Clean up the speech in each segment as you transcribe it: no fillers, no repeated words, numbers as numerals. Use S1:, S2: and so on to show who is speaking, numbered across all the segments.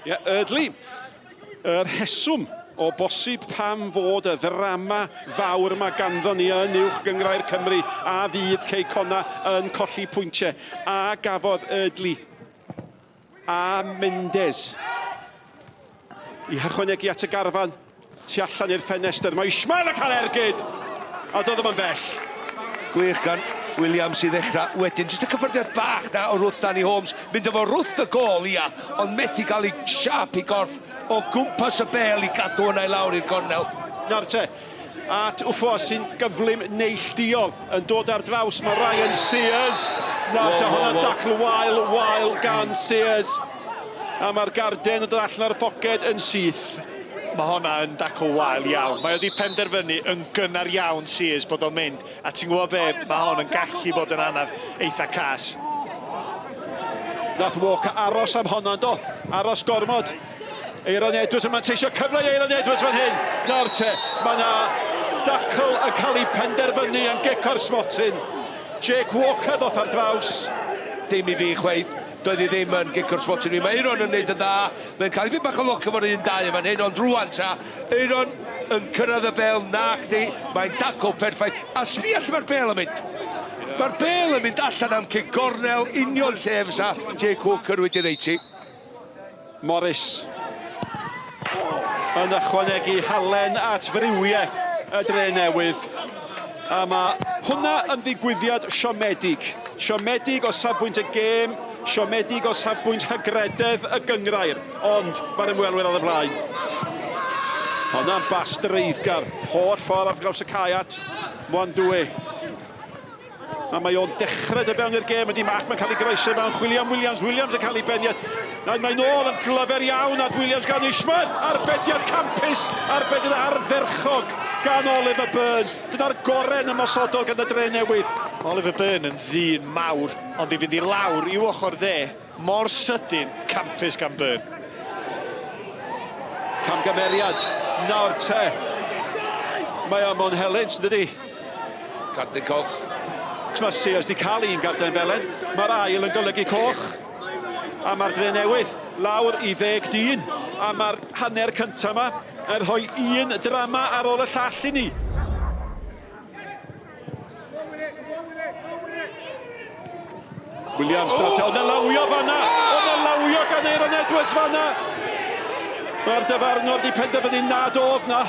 S1: Ie, yeah, Erdley. Yr rheswm o bosib pam fod y ddrama fawr yma ganddo ni yn Uwch Gynghrair Cymru a fydd Cei Connah yn colli pwyntiau a gafodd Erdley a Mendes i hychwanegu at y garfan tu allan i'r ffenestr. Mae Ishmael yn cael ergyd, a doedd ddim yn bell.
S2: Gwych gan Williams i ddechrau. Wedyn, jyst y cyffyrddiad bach na o wrth Danny Holmes. Mynd efo wrth y gôl, ia, ond methu gael ei siap i gorff o gwmpas y bel i gadw hwnna i lawr i'r gornel.
S1: Nawr te, at Wffo sy'n gyflym neillduol yn dod ar draws. Mae Ryan Sears. Nawr te, hwnna'n dacl wael, wael gan Sears. A mae'r garden yn dod allan o'r poced yn syth.
S3: Mae honna yn dacl wael iawn. Mae o wedi penderfynu yn gynnar iawn Sears bod o'n mynd. A ti'n gwybod be, mae hon yn gallu bod yn anaf eitha cas.
S1: Nath Walker aros am honno, do? Aros gormod. Aeron Edwards yn manteisio cyfle i Aeron Edwards fan hyn. Nawr te, mae yna dacl yn cael ei penderfynu yn gic o'r smotyn. Jake Walker ddoth ar draws.
S2: Dim i fi chweith, doedd hi ddim yn gic o'r smotyn. Mae Aeron yn neud yn dda, mae'n cael ei bach o lwc efo'r un dau yn fan hyn, ond rwan ta, Aeron yn cyrraedd y bel, na chdi, mae'n dacl perffaith, a sbia lle mae'r bel yn mynd. Mae'r bel yn mynd allan am cic gornel, union lle fysa Jake Walker wedi ddeud ti.
S1: Morris yn ychwanegu halen at friwiau y dre newydd. A mae hwnna yn ddigwyddiad siomedig. Siomedig o safbwynt y gêm, siomedig o safbwynt hygrededd y gyngrair. Ond mae'r ymwelwyr ar y blaen. Hwnna'n bas dreiddgar. Holl ffordd ar draws y cae at Mwandwe. A mae o'n dechrau dod fewn i'r gêm, ydy Mark, mae'n cael ei groeso mewn, chwilio am Williams, Williams yn cael ei beniad. Mae'n ôl yn glyfer iawn at Williams gan Ishmael, arbediad campus, arbediad ardderchog gan Oliver Byrne. Dyna'r gorau yn ymosodol gan y dre newydd.
S3: Oliver Byrne yn ddyn mawr, ond i fynd i lawr i'w ochr dde, mor sydyn, campus gan Byrne.
S1: Camgymeriad, nawr te. Mae o Mon Helens, yn dydi?
S2: Cardyn coch.
S1: Mae Sears wedi cael un garden felen. Mae'r ail yn golygu coch. A mae'r dre newydd lawr i ddeg dyn. A mae'r hanner cyntaf yma yn rhoi un drama ar ôl y llall i ni. Williams, oh! Ond y lawio fanna! Ond y lawio gan Aaron Edwards fanna! Mae'r dyfarnwr wedi penderfynu nad oedd na.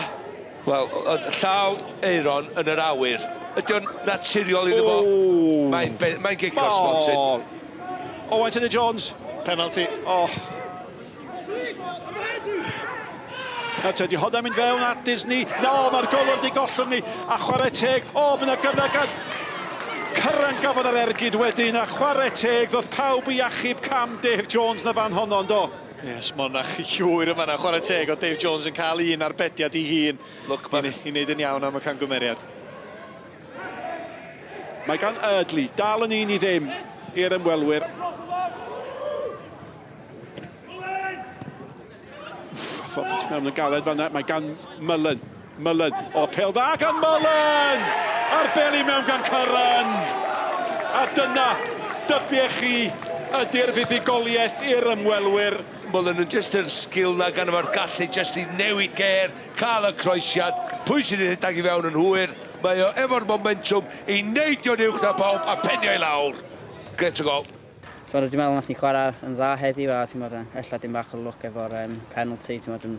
S2: Wel, oedd llaw Aaron yn yr awyr. Ydy o'n naturiol iddo fo? Mae'n mae gic o'r smotyn.
S1: Owain Tynnu Jones.
S3: Penalty.
S1: Oh. Na te, di hwnna'n mynd fewn at Disney. No, mae'r golwr di gollwng ni. A chwarae teg. O, mae yna gyfle gan Curran gafodd yr ergyd wedyn. A chwarae teg, ddodd pawb i achub cam Dave Jones na fan honno, yndo?
S3: Yes, mae yna llwyr yma na chwarae teg o Dave Jones yn cael un arbediad i hun.
S2: Look, i,
S3: i wneud yn iawn am y camgymeriad.
S1: Mae gan Erdley dal yn un i ddim i'r ymwelwyr. Ffordd ti mewn yn galed fanna. Mae gan Mullen. Mullen. O, pel dda gan Mullen! A'r bel i mewn gan Curran! A dyna, dybiech chi, ydy'r fuddugoliaeth i'r ymwelwyr.
S2: Mullen yn jyst yr sgil na gan efo'r gallu jyst i newid gêr, cael y croesiad, pwy sy'n ei rhedeg i fewn yn hwyr, mae o efo'r momentwm i neidio'n uwch na pawb a penio i lawr. Grêt o gol.
S4: T'mod dwi'n meddwl nath ni chwarae yn dda heddiw a t'mod ella dim bach o lwc efo'r um, penalty t'mod yn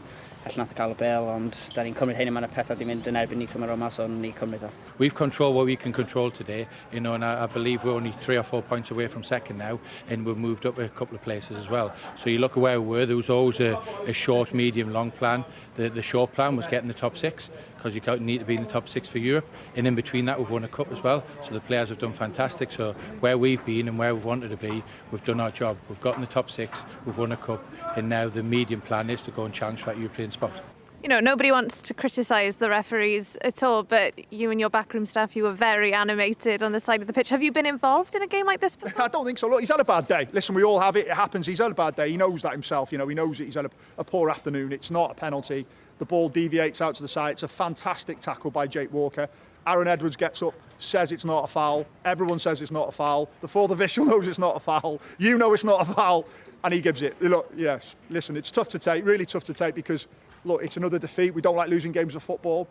S4: ella nath o cael y bêl ond da ni'n cymryd hyn yma y pethau di mynd yn erbyn ni tymor yma so ni'n cymryd o.
S5: We've controlled what we can control today, you know, and I, I believe we're only three or four points away from second now, and we've moved up a couple of places as well. So you look at where we were, there was always a, a short, medium, long plan. The, the short plan was getting the top six, because you need to be in the top six for Europe. And in between that, we've won a cup as well. So the players have done fantastic. So where we've been and where we've wanted to be, we've done our job. We've got in the top six, we've won a cup, and now the medium plan is to go and challenge for that European spot.
S6: You know, nobody wants to criticise the referees at all, but you and your backroom staff, you were very animated on the side of the pitch. Have you been involved in a game like this before?
S7: I don't think so. Look, he's had a bad day. Listen, we all have it. It happens. He's had a bad day. He knows that himself. You know, he knows it. He's had a, a poor afternoon. It's not a penalty. The ball deviates out to the side. It's a fantastic tackle by Jake Walker. Aaron Edwards gets up. says it's not a foul. Everyone says it's not a foul. The fourth official knows it's not a foul. You know it's not a foul. And he gives it. Look, yes, listen, it's tough to take, really tough to take because, look, it's another defeat. We don't like losing games of football.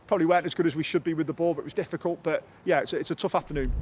S7: Probably weren't as good as we should be with the ball, but it was difficult. But yeah, it's a tough afternoon.